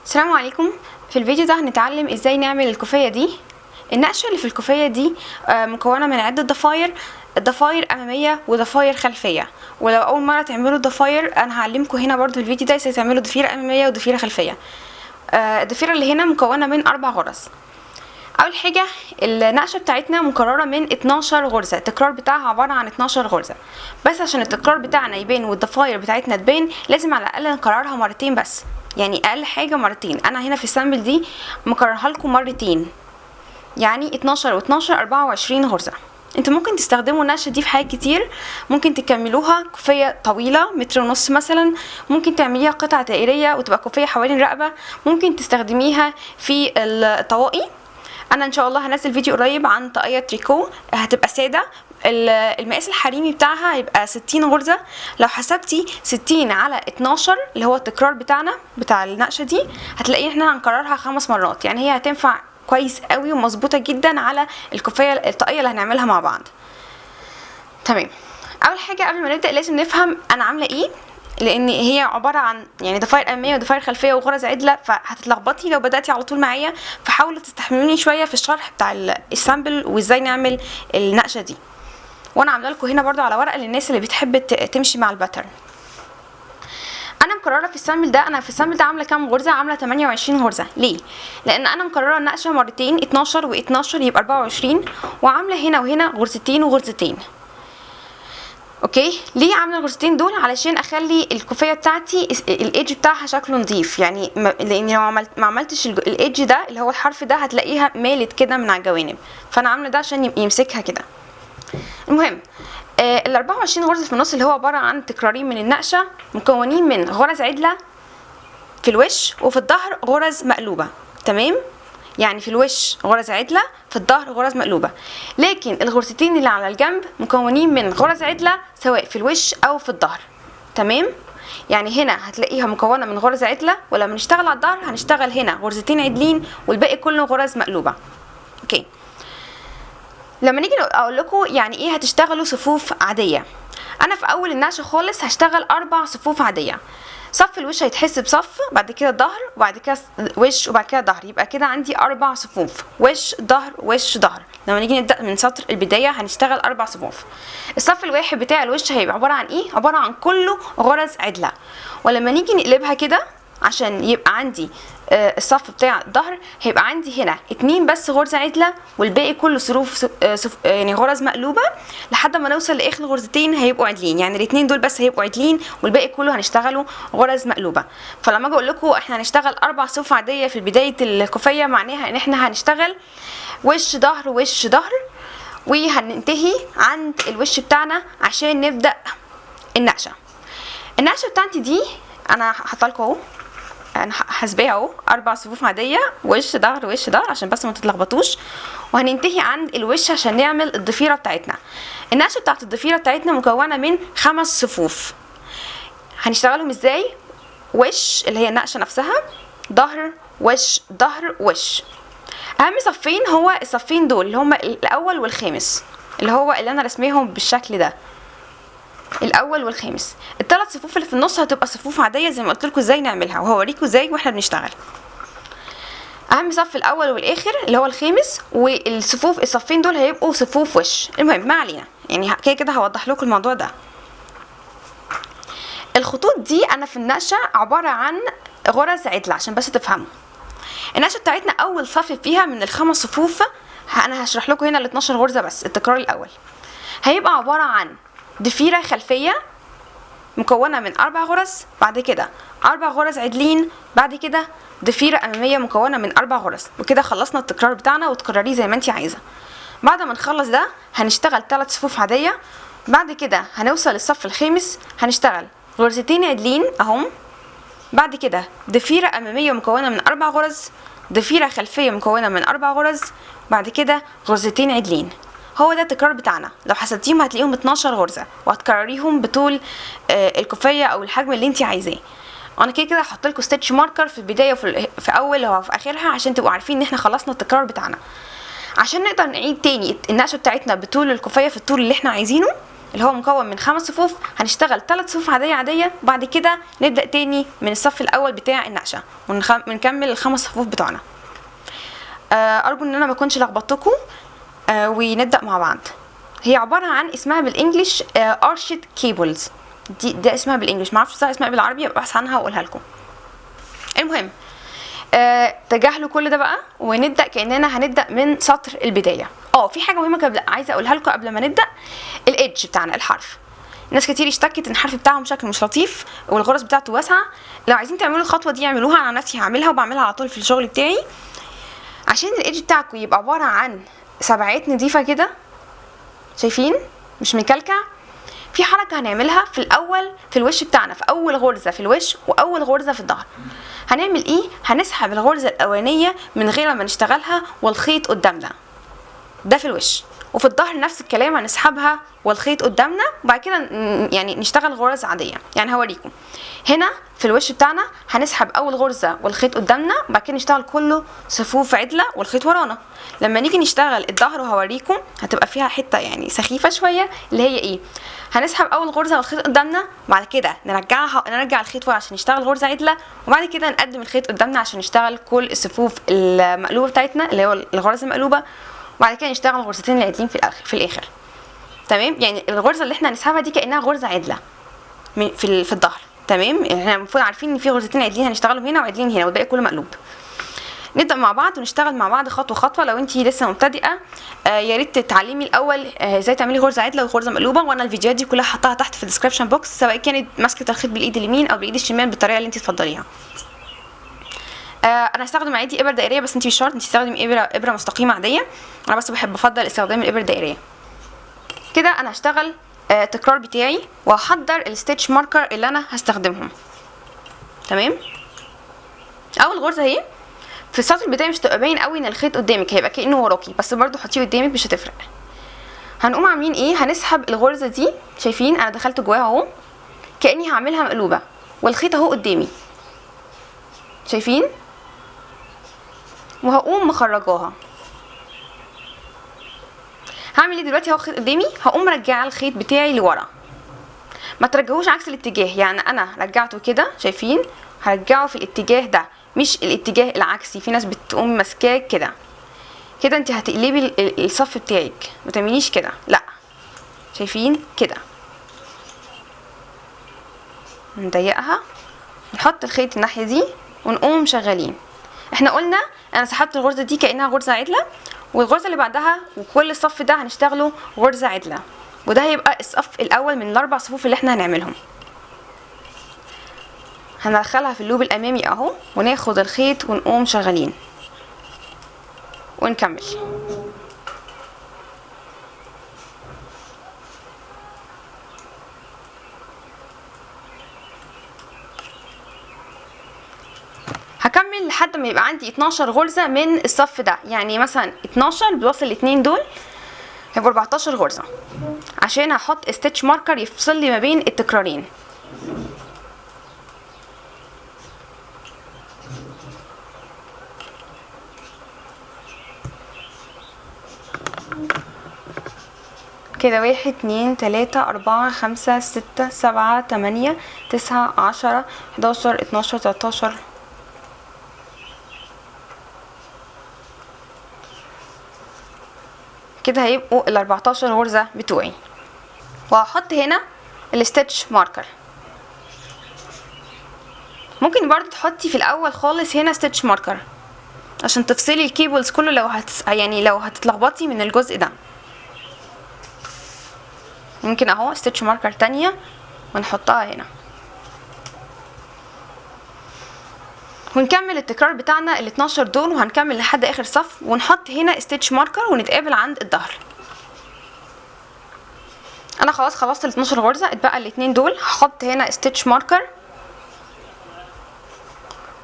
السلام عليكم. في الفيديو ده هنتعلم ازاي نعمل الكوفية دي. النقشة اللي في الكوفية دي مكونة من عدة ضفاير، ضفاير امامية وضفاير خلفية. ولو اول مرة تعملوا ضفاير انا هعلمكم هنا برضو في الفيديو ده ازاي تعملوا ضفيرة امامية وضفيرة خلفية. الضفيرة اللي هنا مكونة من 4 غرز. اول حاجة النقشة بتاعتنا مكررة من 12 غرزة، التكرار بتاعها عبارة عن 12 غرزة. بس عشان التكرار بتاعنا يبان والضفاير بتاعتنا تبان لازم على الاقل نكررها مرتين بس، يعني اقل حاجة مرتين. انا هنا في ال sample دي مكررها لكم مرتين، يعني 12 و12 24 غرزة. انتوا ممكن تستخدموا النقشة دي في حاجات كتير، ممكن تكملوها كوفية طويلة متر ونص مثلا، ممكن تعمليها قطعة دائرية وتبقى كوفية حوالين الرقبة، ممكن تستخدميها في الطواقي. انا ان شاء الله هنزل فيديو قريب عن طاقية تريكو هتبقى سادة، المقاس الحريمي بتاعها هيبقى 60 غرزة. لو حسبتي 60 على 12 اللي هو التكرار بتاعنا بتاع النقشة دي هتلاقي احنا هنكررها 5 مرات، يعني هي هتنفع كويس قوي ومظبوطة جدا على الكوفية الطاقية اللي هنعملها مع بعض. تمام. اول حاجة قبل ما نبدأ لازم نفهم انا عاملة ايه، لان هي عبارة عن ضفاير امامية وضفاير خلفية وغرز عدلة، فهتتلخبطي لو بدأتي على طول معايا، فحاولوا تستحملوني شوية في الشرح بتاع ال sample وازاي نعمل النقشة دي. وانا عامله لكم هنا برضو على ورقة للناس اللي بتحب تمشي مع ال pattern. انا مكررة في ال sample ده، انا في ال sample ده عامله كام غرزه؟ عامله 28 غرزه. ليه؟ لان انا مكررة النقشه مرتين، 12 و12 يبقى 24، وعامله هنا وهنا غرزتين وغرزتين. okay، ليه عامله الغرزتين دول؟ علشان اخلي الكوفيه بتاعتي ال edge بتاعها شكله نظيف، يعني لان لو ما عملتش ال edge ده اللي هو الحرف ده هتلاقيها مالت كده من على الجوانب، فانا عامله ده عشان يمسكها كده. المهم ال 24 غرزه في النص اللي هو عبارة عن تكرارين من النقشه، مكونين من غرز عدله في الوش وفي الظهر غرز مقلوبة. تمام، يعني في الوش غرز عدله، في الظهر غرز مقلوبة. لكن الغرزتين اللي على الجنب مكونين من غرز عدله سواء في الوش او في الظهر. تمام، يعني هنا هتلاقيها مكونة من غرز عدله، ولما نشتغل على الظهر هنشتغل هنا غرزتين عدلين والباقي كله غرز مقلوبة. okay، لما نيجي اقول لكم يعني ايه هتشتغلوا صفوف عادية، انا في اول النقشه خالص هشتغل 4 صفوف عادية. صف الوش هيتحسب صف، بعد كده ظهر، وبعد كده وش، وبعد كده ظهر، يبقى كده عندي 4 صفوف، وش ظهر وش ظهر. لما نيجي نبدا من سطر البداية هنشتغل 4 صفوف. الصف الواحد بتاع الوش هيبقى عبارة عن ايه؟ عبارة عن كله غرز عدله. ولما نيجي نقلبها كده عشان يبقى عندي الصف بتاع الظهر هيبقى عندي هنا 2 بس غرزه عدله والباقي كله صروف يعني غرز مقلوبة، لحد ما نوصل لاخر غرزتين هيبقوا عدلين، يعني الاثنين دول بس هيبقوا عدلين والباقي كله هنشتغله غرز مقلوبة. فلما اجي اقول لكم احنا هنشتغل 4 صفوف عادية في بداية الكوفيه، معناها ان احنا هنشتغل وش ظهر وش ظهر، وهننتهي عند الوش بتاعنا عشان نبدا النقشه. النقشه بتاعتي دي انا حاطه لكم اهو، انا حاسباها اهو 4 صفوف عادية، وش ظهر وش ظهر، عشان بس ما تتلخبطوش. وهننتهي عند الوش عشان نعمل الضفيره بتاعتنا. النقشه بتاعت الضفيره بتاعتنا مكونة من 5 صفوف. هنشتغلهم ازاي؟ وش اللي هي النقشه نفسها، ظهر وش ظهر وش. اهم صفين هو الصفين دول اللي هما الاول والخامس، اللي هو اللي انا رسميهم بالشكل ده، الاول والخامس. الثلاث صفوف اللي في النص هتبقى صفوف عادية زي ما قلت لكم ازاي نعملها، وهوريكم ازاي واحنا بنشتغل. اهم صف الاول والاخر اللي هو الخامس، والصفوف الصفين دول هيبقوا صفوف وش. المهم ما علينا، يعني كده كده هوضح لكم الموضوع ده. الخطوط دي انا في النقشه عبارة عن غرز عدله عشان بس تفهموا. النقشه بتاعتنا اول صف فيها من ال5 صفوف، انا هشرح لكم هنا ال 12 غرزه بس. التكرار الاول هيبقى عبارة عن ضفيرة خلفية مكونة من 4 غرز، بعد كده 4 غرز عدلين، بعد كده ضفيرة امامية مكونة من 4 غرز. وكده خلصنا التكرار بتاعنا، وتكرريه زي ما انت عايزه. بعد ما نخلص ده هنشتغل 3 صفوف عادية، بعد كده هنوصل للصف الخامس هنشتغل غرزتين عدلين اهم، بعد كده ضفيرة امامية مكونة من 4 غرز، ضفيرة خلفية مكونة من 4 غرز، بعد كده غرزتين عدلين. هو ده التكرار بتاعنا. لو حسبتيهم هتلاقيهم 12 غرزه، وهتكرريهم بطول الكوفيه او الحجم اللي انت عايزاه. انا كده كده هحط لكم stitch marker في البداية وفي في اول وفي اخرها عشان تبقوا عارفين ان احنا خلصنا التكرار بتاعنا، عشان نقدر نعيد تاني النقشه بتاعتنا بطول الكوفيه في الطول اللي احنا عايزينه. اللي هو مكون من 5 صفوف هنشتغل 3 صفوف عادية، وبعد كده نبدا تاني من الصف الاول بتاع النقشه ونكمل ال5 صفوف بتوعنا. ارجو ان انا ما اكونش لخبطتكم، ونبدا مع بعض. هي عبارة عن اسمها بال English arched cables، دي ده اسمها بال English، ما اعرفش اسمها إيه بالعربي، ابحث عنها واقولها لكم. المهم تجاهلوا كل ده بقى ونبدا كاننا هنبدا من سطر البداية. في حاجة مهمة عايزه اقولها لكم قبل ما نبدا، ال edge بتاعنا الحرف. ناس كتير اشتكت ان الحرف بتاعهم شكله مش لطيف والغرز بتاعته واسعة. لو عايزين تعملوا الخطوة دي اعملوها، انا نفسي هعملها وبعملها على طول في الشغل بتاعي. عشان ال edge بتاعكم يبقى عبارة عن سبعات نظيفة كده، شايفين مش مكلكع. في حركة هنعملها في الاول في الوش بتاعنا، في اول غرزه في الوش واول غرزه في الظهر. هنعمل ايه؟ هنسحب الغرزه الاولانية من غير ما نشتغلها والخيط قدامنا، ده في الوش. وفي الظهر نفس الكلام، هنسحبها والخيط قدامنا، وبعد كده يعني نشتغل غرز عادية. يعني هوريكم هنا في الوش بتاعنا هنسحب اول غرزه والخيط قدامنا، وبعد كده نشتغل كله صفوف عدله والخيط ورانا. لما نيجي نشتغل الظهر وهوريكم هتبقى فيها حتة يعني سخيفة شوية، اللي هي ايه؟ هنسحب اول غرزه والخيط قدامنا، وبعد كده نرجع الخيط ورا عشان نشتغل غرزه عدله، وبعد كده نقدم الخيط قدامنا عشان نشتغل كل الصفوف المقلوبة بتاعتنا اللي هو الغرزه المقلوبة، وبعد كده نشتغل غرزتين العدلين في الاخر. تمام؟ يعني الغرزه اللي احنا هنسحبها دي كانها غرزه عدله في الظهر. تمام؟ يعني احنا المفروض عارفين ان في غرزتين عدلين هنشتغلهم هنا وعدلين هنا والباقي كله مقلوب. نبدا مع بعض ونشتغل مع بعض خطوة خطوة. لو انتي لسه مبتدئة يا ريت تتعلمي الاول ازاي تعملي غرزه عدله وغرزه مقلوبة، وانا الفيديوهات دي كلها حطاها تحت في ال description box، سواء كانت ماسكه الخيط بالايد اليمين او بالايد الشمال بالطريقة اللي انتي تفضليها. انا هستخدم عادي ابر دائريه، بس انتي مش شرط، انتي تستخدمي ابره مستقيمة عادية. انا بس بحب افضل استخدام الابر الدائريه. كده انا هشتغل التكرار بتاعي وهحضر ال stitch marker اللي انا هستخدمهم. تمام؟ اول غرزه اهي في السطر البداية مش هتبقى باين قوي ان الخيط قدامك، هيبقى كانه وراكي، بس برده حطيه قدامك مش هتفرق. هنقوم عاملين ايه؟ هنسحب الغرزه دي، شايفين انا دخلت جواها اهو كاني هعملها مقلوبة، والخيط اهو قدامي، شايفين؟ وهقوم مخرجاها. هعمل ايه دلوقتي؟ اهو الخيط قدامي، هقوم مرجعه الخيط بتاعي لورا. ما ترجعوش عكس الاتجاه، يعني انا رجعته كده، شايفين؟ هرجعه في الاتجاه ده مش الاتجاه العكسي. في ناس بتقوم ماسكاه كده كده، انت هتقلبي الصف بتاعك، ما تعمليش كده، لا، شايفين كده؟ نضيقها، نحط الخيط الناحية دي ونقوم شغالين. احنا قلنا انا سحبت الغرزه دي كانها غرزه عدله، والغرزه اللي بعدها وكل الصف ده هنشتغله غرزه عدله، وده هيبقى الصف الاول من الاربع صفوف اللي احنا هنعملهم. هندخلها في اللوب الامامي اهو، وناخد الخيط ونقوم شغالين ونكمل. هكمل لحد ما يبقى عندي 12 غرزة من الصف ده، يعني مثلا 12 plus الاتنين دول هيبقوا 14 غرزة، عشان هحط stitch marker يفصل لي ما بين التكرارين. كده 1 2 3 4 5 6 7 8 9 10 11 12 13. كده هيبقوا ال 14 غرزة بتوعي. وهحط هنا ال stitch marker. ممكن برضو تحطي في الاول خالص هنا stitch marker عشان تفصلي ال cables كله لو يعني لو هتتلخبطي من الجزء ده. ممكن اهو stitch marker تانية ونحطها هنا، ونكمل التكرار بتاعنا ال 12 دول، وهنكمل لحد اخر صف، ونحط هنا stitch marker ونتقابل عند الظهر. انا خلاص خلصت ال 12 غرزه، اتبقى الاتنين دول، هحط هنا stitch marker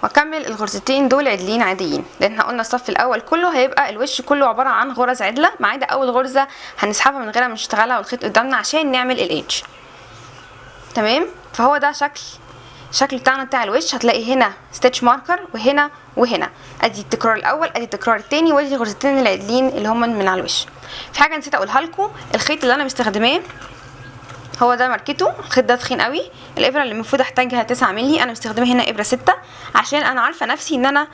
واكمل الغرزتين دول عدلين عاديين، لان احنا قلنا الصف الاول كله هيبقى الوش كله عبارة عن غرز عدله، ما عدا اول غرزه هنسحبها من غير ما نشتغلها والخيط قدامنا عشان نعمل ال edge. تمام؟ فهو ده شكل بتاعنا بتاع الوش. هتلاقي هنا stitch marker وهنا وهنا، ادي التكرار الاول، ادي التكرار الثاني، وادي الغرزتين العدلين اللي هم من على الوش. في حاجة نسيت اقولها لكم، الخيط اللي انا مستخدماه هو ده ماركته. الخيط ده تخين قوي. الابره اللي المفروض احتاجها 9 مللي، انا مستخدمة هنا ابره 6 عشان انا عارفه نفسي ان انا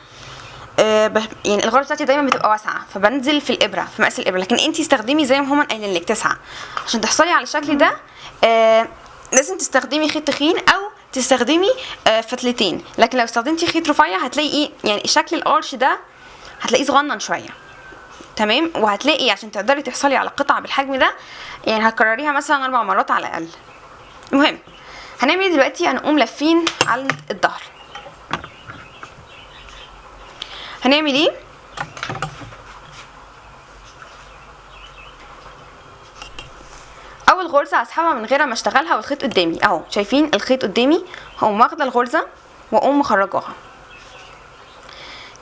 يعني الغرزه بتاعتي دايما بتبقى واسعة، فبنزل في الابره في مقاس الابره. لكن انتي استخدمي زي ما هما قايلين لك 9 عشان تحصلي على الشكل ده. لازم تستخدمي خيط تخين او تستخدمي فتلتين. لكن لو استخدمتي خيط رفيع هتلاقي ايه، يعني شكل ال arch ده هتلاقيه صغنن شوية، تمام. وهتلاقي عشان تقدري تحصلي على قطعه بالحجم ده يعني هتكرريها مثلا 4 مرات على الاقل. المهم هنعمل ايه دلوقتي؟ هنقوم لافين على الظهر. هنعمل ايه؟ اول غرزه هسحبها من غير ما اشتغلها والخيط قدامي اهو، شايفين الخيط قدامي، هقوم واخده الغرزه واقوم مخرجاها.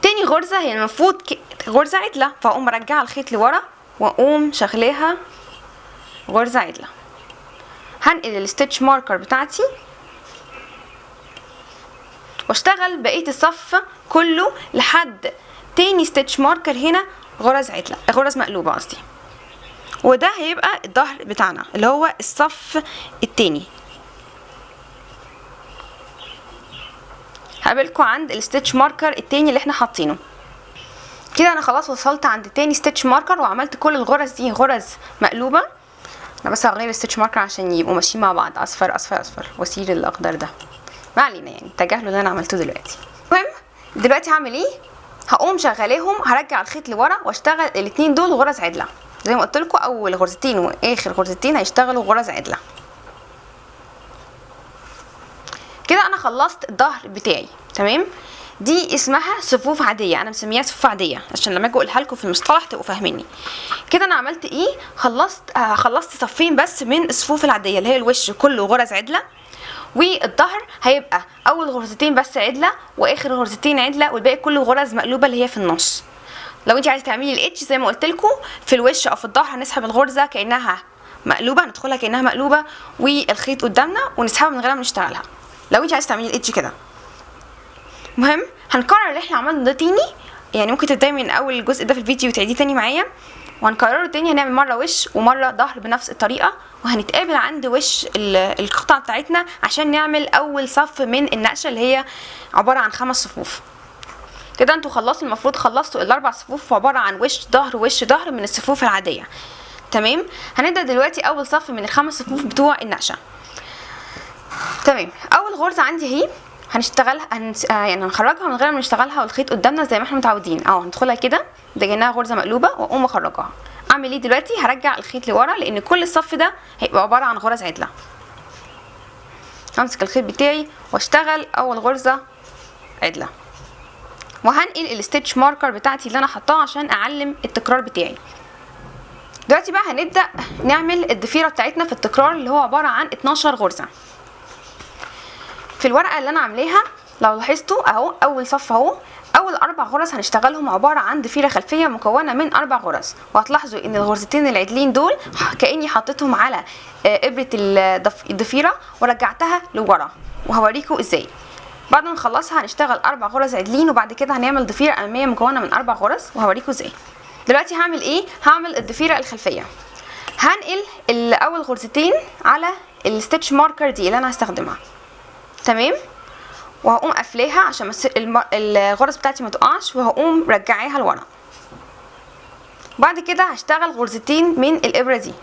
تاني غرزه هي المفروض غرزه عدله، فاقوم مرجعه الخيط لورا واقوم شغلاها غرزه عدله. هنقل ال stitch marker بتاعتي واشتغل بقية الصف كله لحد تاني stitch marker هنا غرز عدله، غرز مقلوبة قصدي. وده هيبقى الظهر بتاعنا اللي هو الصف التاني. هقابلكم عند ال stitch marker التاني اللي احنا حاطينه. كده انا خلاص وصلت عند تاني stitch marker وعملت كل الغرز دي غرز مقلوبة. انا بس هغير ال stitch marker عشان يبقوا ماشيين مع بعض، اصفر اصفر اصفر واسير الاخضر ده، ما علينا يعني تجاهلوا اللي انا عملته دلوقتي. المهم دلوقتي هعمل ايه؟ هقوم شغلاهم، هرجع الخيط لورا واشتغل الاتنين دول غرز عدله زي ما قلت لكم، اول غرزتين واخر غرزتين هيشتغلوا غرز عدله. كده انا خلصت الظهر بتاعي، تمام. دي اسمها صفوف عادية، انا مسميها صفوف عادية عشان لما اجي اقولها لكم في المصطلح تبقوا فاهميني. كده انا عملت ايه؟ خلصت صفين بس من الصفوف العادية اللي هي الوش كله غرز عدله، والظهر هيبقى اول غرزتين بس عدله واخر غرزتين عدله، والباقي كله غرز مقلوبة اللي هي في النص. لو انت عايزه تعملي ال H زي ما قلت لكم في الوش او في الظهر هنسحب الغرزه كانها مقلوبة، ندخلها كانها مقلوبة والخيط قدامنا ونسحبها من غير ما نشتغلها، لو انت عايزه تعملي ال H كده. المهم هنكرر اللي احنا عملناه ده تاني، يعني ممكن تبداي من اول الجزء ده في الفيديو وتعيديه تاني معايا، وهنكرره تاني. هنعمل مرة وش ومرة ظهر بنفس الطريقة، وهنتقابل عند وش القطعة بتاعتنا عشان نعمل اول صف من النقشه اللي هي عبارة عن 5 صفوف. كده انتوا خلصتوا، المفروض خلصتوا ال4 صفوف عبارة عن وش ظهر وش ظهر من الصفوف العادية، تمام. هنبدا دلوقتي اول صف من ال5 صفوف بتوع النقشه، تمام. اول غرزه عندي اهي هنشتغلها، يعني هنخرجها من غير ما نشتغلها والخيط قدامنا زي ما احنا متعودين اهو. هندخلها كده، ده كانها غرزه مقلوبة، واقوم اخرجها. اعمل ايه دلوقتي؟ هرجع الخيط لورا لان كل الصف ده هيبقى عبارة عن غرز عدله. همسك الخيط بتاعي واشتغل اول غرزه عدله، وهنقل ال stitch marker بتاعتي اللي انا حطاها عشان اعلم التكرار بتاعي. دلوقتي بقى هنبدا نعمل الضفيره بتاعتنا في التكرار اللي هو عبارة عن 12 غرزه. في الورقة اللي انا عاملاها لو لاحظتوا اهو اول صف اهو، اول 4 غرز هنشتغلهم عبارة عن ضفيرة خلفية مكونة من 4 غرز، وهتلاحظوا ان الغرزتين العدلين دول كاني حطيتهم على ابره الضفيره ورجعتها لورا، وهوريكم ازاي. بعد ما نخلصها هنشتغل 4 غرز عدلين، وبعد كده هنعمل ضفيرة امامية مكونة من 4 غرز وهوريكم ازاي. دلوقتي هعمل ايه؟ هعمل الضفيره الخلفية. هنقل الاول غرزتين على ال stitch marker دي اللي انا هستخدمها، تمام، وهقوم قافلاها عشان الغرز بتاعتي ما تقعش، وهقوم رجعيها لورا. بعد كده هشتغل غرزتين من الابره دي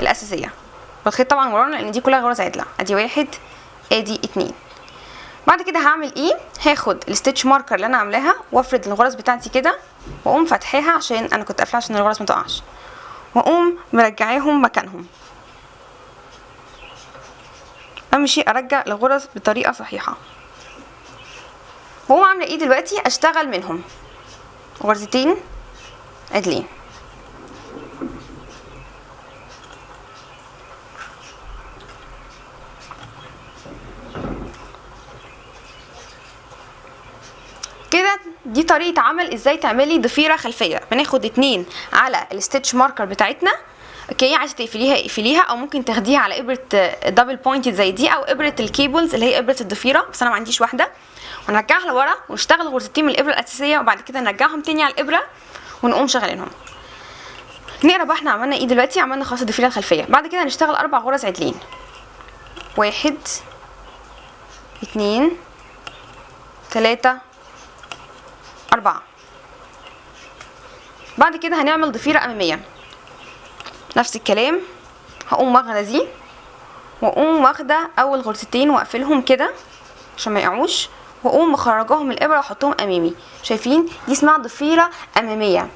الاساسية، والخيط طبعا ورانا لان دي كلها غرز عدله. ادي 1، ادي 2. بعد كده هعمل ايه؟ هاخد ال stitch marker اللي انا عاملاها وافرد الغرز بتاعتي كده، واقوم فاتحاها عشان انا كنت قافلاها عشان الغرز ما تقعش، واقوم مرجعاهم مكانهم. امشي ارجع الغرز بطريقة صحيحه. وهو عامله ايه دلوقتي؟ اشتغل منهم غرزتين عدلين. كده دي طريقه عمل ازاي تعملي ضفيرة خلفية. بناخد 2 على ال stitch marker بتاعتنا، okay، عايزه تقفليها اقفليها، او ممكن تاخديها على ابره double pointed زي دي، او ابره ال cables اللي هي ابره الضفيره، بس انا ما عنديش واحدة. ونرجعها لورا ونشتغل غرزتين من الابره الاساسية، وبعد كده نرجعهم تاني على الابره ونقوم شغالينهم. نقرا بقى احنا عملنا ايه دلوقتي. عملنا خلاص الضفيره الخلفية. بعد كده هنشتغل 4 غرز عدلين، 1 2 3 4. بعد كده هنعمل ضفيرة أمامية نفس الكلام، هقوم واخدة دي واقوم واخدة أول غرزتين واقفلهم كده عشان ما يقعوش، واقوم مخرجاهم من الإبرة واحطهم أمامي. شايفين؟ دي اسمها ضفيرة أمامية.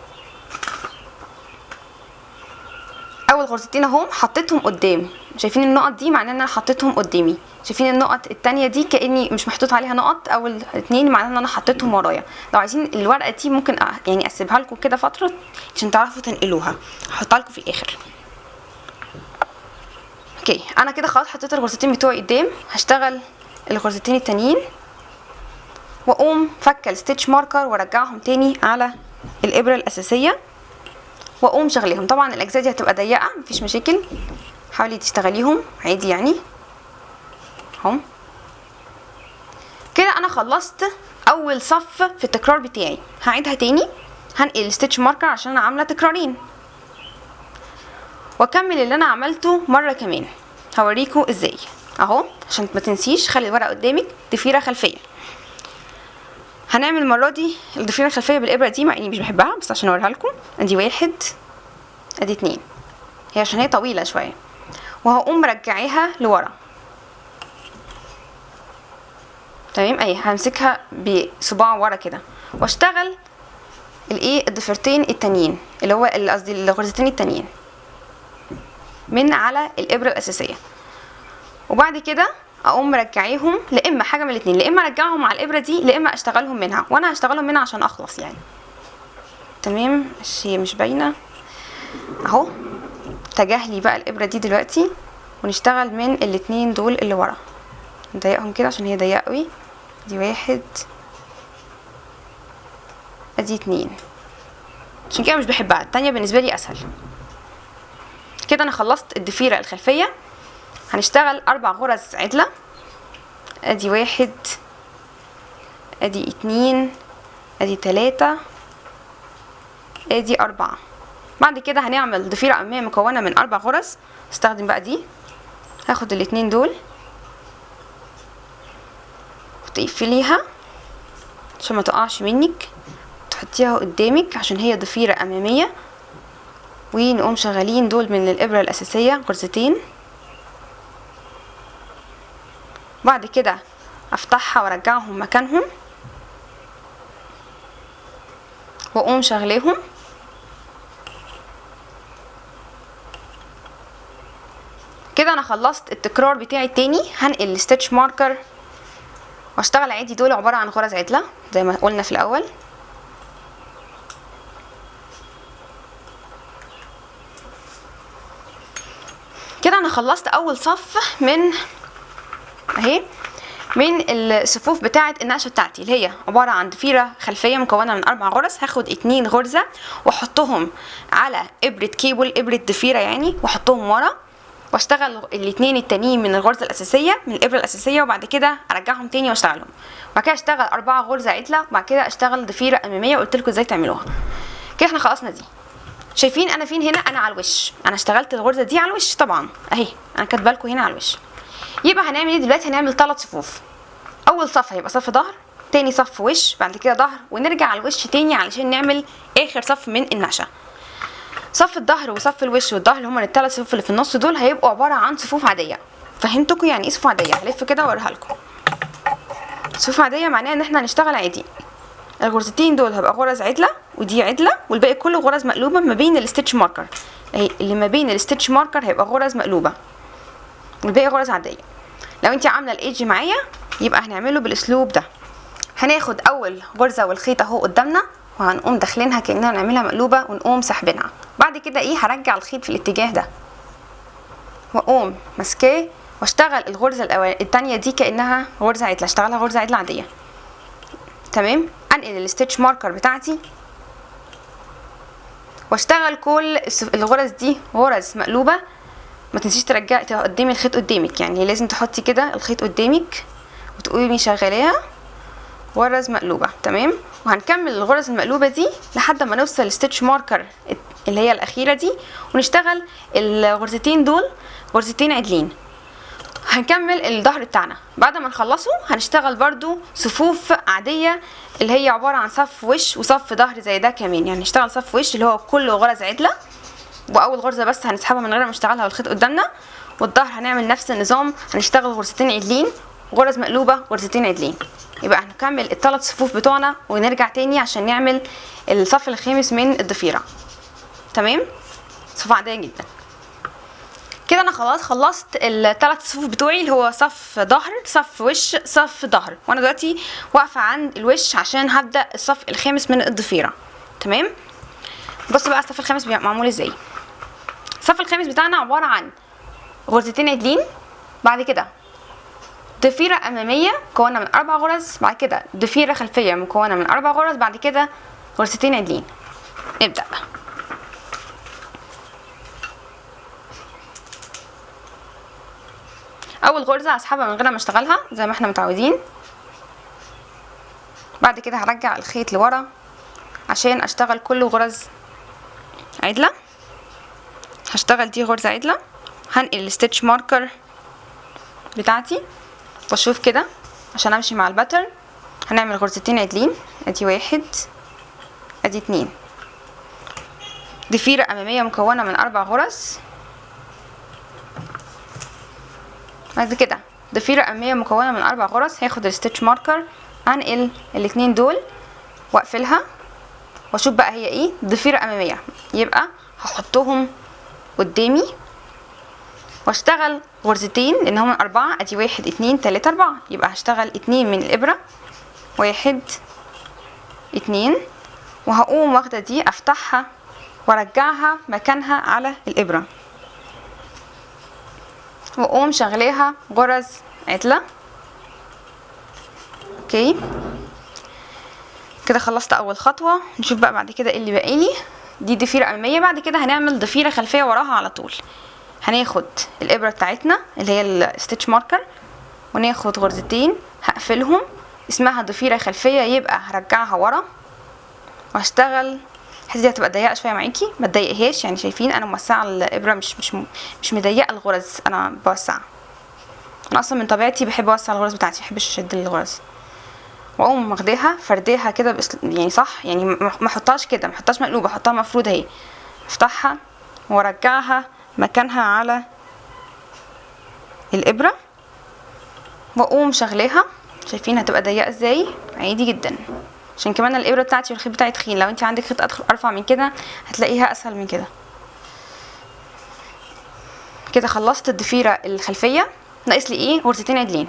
أول غرزتين اهم حطيتهم قدام، شايفين النقط دي؟ معناه ان انا حطيتهم قدامي. شايفين النقط التانية دي كأني مش محطوط عليها نقط، اول 2 معناه ان انا حطيتهم ورايا. لو عايزين الورقة دي ممكن يعني اسيبها لكم كده فترة عشان تعرفوا تنقلوها، هحطها لكم في الاخر. okay، انا كده خلاص حطيت الغرزتين بتوعي قدام، هشتغل الغرزتين التانيين واقوم فكه ال stitch marker وارجعهم تاني على الابرة الاساسية واقوم شغليهم. طبعا الاجزاء دي هتبقى ضيقة، مفيش مشاكل، حاولي تشتغليهم عادي يعني. اهم كده انا خلصت اول صف في التكرار بتاعي. هعيدها تاني، هنقل ال stitch marker عشان انا عامله تكرارين، واكمل اللي انا عملته مرة كمان. هوريكم ازاي اهو عشان ما تنسيش. خلي الورقة قدامك. ضفيرة خلفية، هنعمل المرة دي الضفيره الخلفية بالابره دي مع اني مش بحبها بس عشان اوريها لكم. ادي 1، ادي 2، هي عشان هي طويلة شوية، وهقوم مرجعيها لورا. تمام، اهي همسكها بصباع ورا كده واشتغل الايه الضفيرتين التانيين اللي هو قصدي الغرزتين التانيين من على الابره الاساسية، وبعد كده اقوم مرجعيهم، لا اما حاجة من الاتنين، لا اما ارجعهم على الابره دي لا اما اشتغلهم منها، وانا هشتغلهم منها عشان اخلص يعني. تمام، هي مش باينة اهو. تجاهلي بقى الابره دي دلوقتي ونشتغل من الاتنين دول اللي ورا، نضيقهم كده عشان هي ضيقه قوي. دي 1، ادي 2، عشان كده مش بحبها، التانية بالنسبة لي اسهل. كده انا خلصت الضفيره الخلفية. هنشتغل 4 غرز عدله، ادي 1، ادي 2، ادي 3، ادي 4. بعد كده هنعمل ضفيرة امامية مكونة من 4 غرز. استخدم بقى دي، هاخد الاتنين دول وتقفليها عشان ما تقعش منك، تحطيها قدامك عشان هي ضفيرة امامية، ونقوم شغالين دول من الابرة الاساسية غرزتين. بعد كده افتحها وارجعهم مكانهم واقوم شغلاهم. كده انا خلصت التكرار بتاعي التاني. هنقل ال stitch marker واشتغل عادي. دول عبارة عن غرز عدلة زي ما قلنا في الاول. كده انا خلصت اول صف من اهي من الصفوف بتاعه النقشه بتاعتي، اللي هي عبارة عن ضفيرة خلفية مكونة من 4 غرز. هاخد 2 غرزه واحطهم على ابره كيبل، ابره ضفيرة يعني، واحطهم ورا، واشتغل الاثنين التانيين من الغرزه الاساسية من الابره الاساسية، وبعد كده ارجعهم تاني واشتغلهم. وبعد كده اشتغل 4 غرزه عدله، وبعد كده اشتغل ضفيرة امامية، وقلت لكم ازاي تعملوها. كده احنا خلصنا دي. شايفين انا فين هنا؟ انا على الوش، انا اشتغلت الغرزه دي على الوش طبعا اهي، انا كاتبه لكم هنا على الوش. يبقى هنعمل ايه دلوقتي؟ هنعمل 3 صفوف. اول صف هيبقى صف ظهر، تاني صف وش، بعد كده ظهر، ونرجع على الوش تاني علشان نعمل اخر صف من النقشه. صف الظهر وصف الوش والظهر اللي هما الثلاث صفوف اللي في النص دول هيبقوا عبارة عن صفوف عادية. فهمتكم يعني ايه صفوف عادية؟ هلف كده واوريها لكم. صفوف عادية معناها ان احنا هنشتغل عادي. الغرزتين دول هيبقى غرز عدله ودي عدله، والباقي كله غرز مقلوبة ما بين ال stitch marker. اهي اللي ما بين ال stitch marker هيبقى غرز مقلوبة والباقي غرز عادية. لو انت عامله ال edge معايا يبقى هنعمله بالاسلوب ده. هناخد اول غرزه والخيط اهو قدامنا، وهنقوم داخلينها كاننا نعملها مقلوبة ونقوم سحبينها. بعد كده ايه؟ هرجع الخيط في الاتجاه ده واقوم ماسكاه واشتغل الغرزه الثانية دي كانها غرزه عدله، اشتغلها غرزه عدله عادية. تمام. انقل ال stitch marker بتاعتي واشتغل كل الغرز دي غرز مقلوبة. ما تنسيش ترجعي تقدمي الخيط قدامك، يعني لازم تحطي كده الخيط قدامك وتقومي شغلاها غرز مقلوبة. تمام. وهنكمل الغرز المقلوبة دي لحد ما نوصل لل stitch marker اللي هي الاخيرة دي، ونشتغل الغرزتين دول غرزتين عدلين. هنكمل الظهر بتاعنا. بعد ما نخلصه هنشتغل برضو صفوف عادية اللي هي عبارة عن صف وش وصف ظهر زي ده كمان. يعني نشتغل صف وش اللي هو كله غرز عدلة، واول غرزة بس هنسحبها من غير ما نشتغلها والخيط قدامنا. والظهر هنعمل نفس النظام، هنشتغل غرزتين عدلين، غرز مقلوبة، غرزتين عدلين. يبقى هنكمل الثلاث صفوف بتوعنا ونرجع تاني عشان نعمل الصف الخامس من الضفيرة. تمام، صفوف عادية جدا كده. انا خلاص خلصت الثلاث صفوف بتوعي اللي هو صف ظهر، صف وش، صف ظهر، وانا دلوقتي واقفة عند الوش عشان هبدا الصف الخامس من الضفيره. تمام، بص بقى الصف الخامس معمول ازاي. الصف الخامس بتاعنا عبارة عن غرزتين عدلين، بعد كده ضفيرة امامية مكونة من 4 غرز، بعد كده ضفيرة خلفية مكونة من 4 غرز، بعد كده غرزتين عدلين. نبدا. اول غرزه هسحبها من غير ما اشتغلها زي ما احنا متعودين. بعد كده هرجع الخيط لورا عشان اشتغل كل غرز عدله. هشتغل دي غرزه عدله، هنقل ال stitch marker بتاعتي واشوف كده عشان امشي مع ال pattern. هنعمل غرزتين عدلين، ادي 1 ادي 2. ضفيرة امامية مكونة من 4 غرز، بعد كده ضفيرة امامية مكونة من 4 غرز. هاخد ال stitch marker انقل الاتنين دول واقفلها واشوف بقى هي ايه. ضفيرة امامية، يبقى هحطهم قدامي واشتغل غرزتين لان هما 4، ادي 1 2 3 4، يبقى هشتغل 2 من الابرة، 1 2، وهقوم واخدة دي افتحها وارجعها مكانها على الابرة واقوم شغلاها غرز عدلة. okay كده خلصت اول خطوة. نشوف بقى بعد كده ايه اللي باقيلي. دي ضفيرة امامية، بعد كده هنعمل ضفيرة خلفية وراها على طول. هناخد الابرة بتاعتنا اللي هي ال stitch marker وناخد غرزتين هقفلهم، اسمها ضفيرة خلفية، يبقى هرجعها ورا وهشتغل. الحتة دي هتبقى ضيقه شوية معاكي، ما تضايقهاش، يعني شايفين انا موسعه الابره، مش مضيقه الغرز، انا بوسعها. انا اصلا من طبيعتي بحب اوسع الغرز بتاعتي، ما بحبش اشد الغرز. واقوم واخداها فرديها كده يعني صح، يعني ما احطهاش كده، ما احطهاش مقلوبة، احطها مفروده اهي، افتحها وارجعها مكانها على الابره واقوم شغلاها. شايفين هتبقى ضيقه ازاي؟ عادي جدا، عشان كمان الابره بتاعتي والخيط بتاعي تخين. لو انت عندك خيط ارفع من كده هتلاقيها اسهل من كده. كده خلصت الضفيره الخلفية. ناقص لي ايه؟ غرزتين عدلين،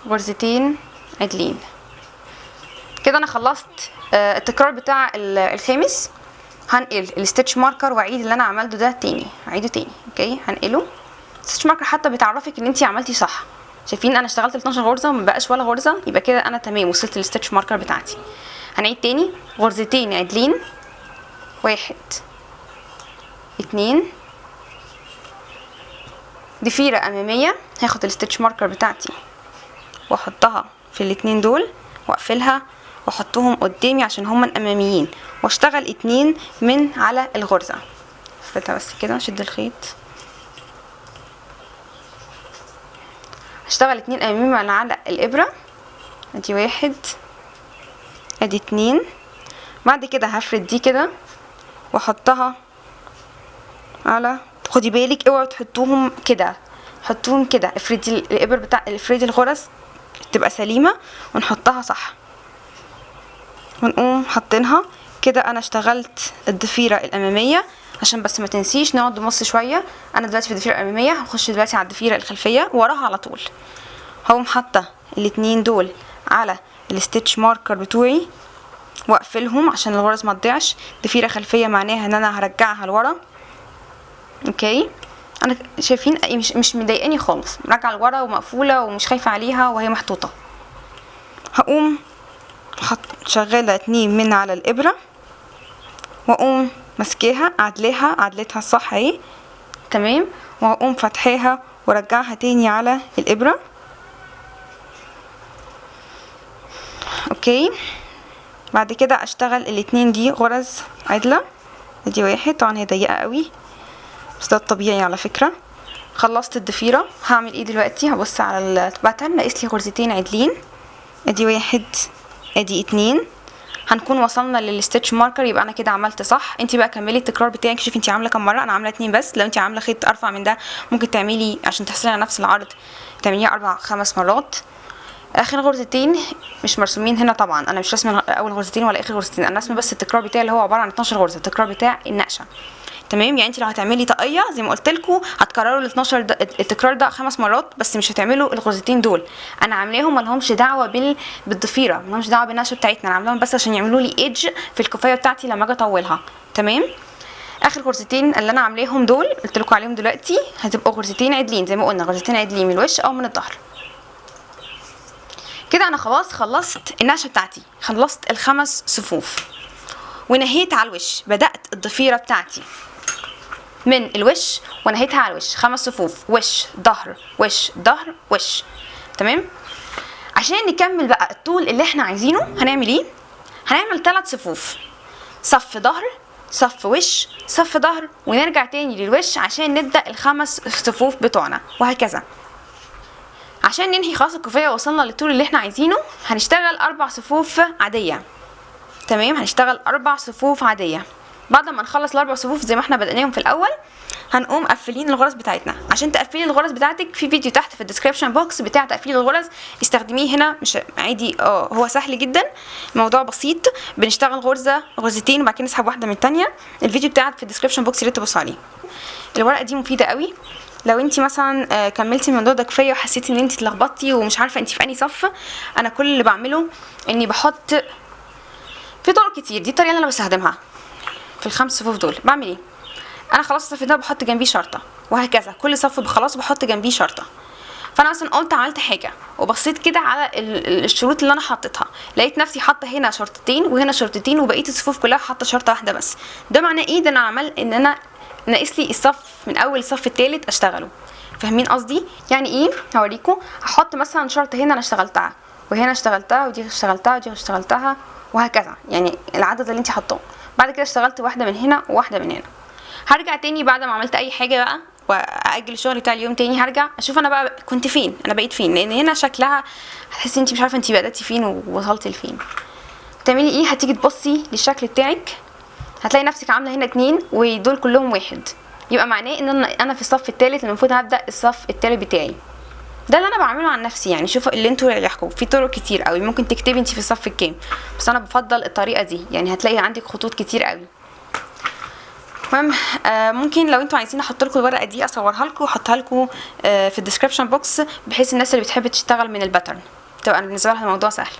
غرزتين عدلين. كده انا خلصت التكرار بتاع الخامس. هنقل ال stitch marker واعيد اللي انا عملته ده تاني، هعيده تاني. okay هنقله. ال stitch marker حتى بتعرفك ان انت عملتي صح. شايفين انا اشتغلت 12 غرزه وما بقاش ولا غرزه، يبقى كده انا تمام، وصلت لل stitch marker بتاعتي. هنعيد تاني، غرزتين عدلين، 1 2، ضفيرة امامية. هاخد ال stitch marker بتاعتي واحطها في الاتنين دول واقفلها واحطهم قدامي عشان هما الاماميين، واشتغل 2 من على الغرزه. افردها بس كده، اشد الخيط، هشتغل 2 امامي من على الابره، ادي 1 ادي 2. بعد كده هفرد دي كده واحطها على، خدي بالك اوعوا تحطوهم كده، حطوهم كده، افردي الابر بتاع، افردي الغرز تبقى سليمة ونحطها صح، ونقوم حاطينها كده. انا اشتغلت الضفيره الامامية عشان بس ما تنسيش، نقعد نبص شوية. انا دلوقتي في الضفيره الامامية، هخش دلوقتي على الضفيره الخلفية وراها على طول. هقوم حاطه الاتنين دول على ال stitch marker بتوعي واقفلهم عشان الغرز ما تضيعش. ضفيرة خلفية معناها ان انا هرجعها لورا. okay انا شايفين مش مضايقاني خالص، راجعه لورا ومقفوله ومش خايفة عليها وهي محطوطة. هقوم شغالة 2 من على الابره واقوم ماسكاها عدلاها، عدلتها صح اهي تمام، وهقوم فاتحاها وارجعها تاني على الابره. okay بعد كده اشتغل الاتنين دي غرز عدله، ادي 1، طبعا هي ضيقه قوي بس ده الطبيعي على فكرة. خلصت الضفيره. هعمل ايه دلوقتي؟ هبص على ال pattern، ناقص لي غرزتين عدلين، ادي واحد ادي اتنين، هنكون وصلنا لل stitch marker. يبقى انا كده عملت صح. انت بقى كملي التكرار بتاعك، شوفي انت عامله كام مره. انا عامله 2 بس، لو انت عامله خيط ارفع من ده ممكن تعملي عشان تحصلي على نفس العرض تعمليها 4 5 مرات. اخر غرزتين مش مرسومين هنا طبعا، انا مش راسمه اول غرزتين ولا اخر غرزتين، انا راسمه بس التكرار بتاعي اللي هو عبارة عن 12 غرزه، التكرار بتاع النقشه. تمام. يعني انت لو هتعملي طاقية زي ما قلت لكم هتكرروا ال 12 ده، التكرار ده 5 مرات بس، مش هتعملوا الغرزتين دول. انا عاملاهم ما لهمش دعوه بالضفيره، ما لهمش دعوه بالنقشه بتاعتنا، انا عاملاهم بس عشان يعملوا لي edge في الكوفيه بتاعتي لما اجي اطولها. تمام. اخر غرزتين اللي انا عاملاهم دول قلت لكم عليهم دلوقتي هتبقوا غرزتين عدلين زي ما قلنا، غرزتين عدلين من الوش او من الظهر. كده انا خلاص خلصت النقشه بتاعتي، خلصت ال5 صفوف ونهيت على الوش. بدات الضفيره بتاعتي من الوش ونهيتها على الوش، 5 صفوف، وش ظهر وش ظهر وش. تمام. عشان نكمل بقى الطول اللي احنا عايزينه هنعمل ايه؟ هنعمل 3 صفوف، صف ظهر صف وش صف ظهر، ونرجع تاني للوش عشان نبدا ال5 صفوف بتوعنا، وهكذا. عشان ننهي خلاص الكوفيه وصلنا للطول اللي احنا عايزينه هنشتغل 4 صفوف عادية. تمام. هنشتغل 4 صفوف عادية. بعد ما نخلص ال4 صفوف زي ما احنا بدأناهم في الاول هنقوم قافلين الغرز بتاعتنا. عشان تقفلي الغرز بتاعتك في فيديو تحت في ال description box بتاع تقفيل الغرز، استخدميه هنا مش عادي، هو سهل جدا، الموضوع بسيط. بنشتغل غرزه غرزتين وبعد كده نسحب واحدة من الثانية. الفيديو بتاعك في ال description box يا ريت تبصوا عليه. الورقة دي مفيدة قوي لو انت مثلا كملتي الموضوع ده كفاية وحسيتي ان انت اتلخبطتي ومش عارفه انت في انهي صف. انا كل اللي بعمله اني بحط في طرق كتير، دي الطريقة اللي انا بستخدمها في ال5 صفوف دول. بعمل ايه؟ انا خلاص الصف ده بحط جنبيه شرطه، وهكذا كل صف بخلصه بحط جنبيه شرطه. فانا مثلا قلت عملت حاجة وبصيت كده على الشروط اللي انا حطيتها، لقيت نفسي حاطه هنا شرطتين وهنا شرطتين وبقية الصفوف كلها حاطه شرطه واحدة بس. ده معناه ايه؟ ده انا عمل ان انا ناقص لي الصف من اول الصف الثالث اشتغله. فاهمين قصدي يعني ايه؟ هوريكم. هحط مثلا شرطه هنا انا اشتغلتها، وهنا اشتغلتها، ودي اشتغلتها، ودي اشتغلتها، وهكذا، يعني العدد اللي انت حاطاه. بعد كده اشتغلت واحدة من هنا وواحدة من هنا. هرجع تاني بعد ما عملت اي حاجة بقى واجل الشغل بتاع اليوم تاني، هرجع اشوف انا بقى كنت فين، انا بقيت فين، لان هنا شكلها هتحسي انت مش عارفه انت بداتي فين ووصلتي لفين. تعملي ايه؟ هتيجي تبصي للشكل بتاعك، هتلاقي نفسك عامله هنا 2 ودول كلهم 1، يبقى معناه ان انا في الصف الثالث المفروض هبدا الصف الثالث بتاعي. ده اللي انا بعمله عن نفسي، يعني شوفوا اللي انتوا يريحكم. في طرق كتير قوي ممكن تكتبي انت في الصف الكام، بس انا بفضل الطريقة دي، يعني هتلاقي عندك خطوط كتير قوي. المهم ممكن لو انتوا عايزين احط لكم الورقة دي اصورها لكم واحطها لكم في ال description box، بحيث الناس اللي بتحب تشتغل من ال pattern تبقى بالنسبة لها الموضوع سهل.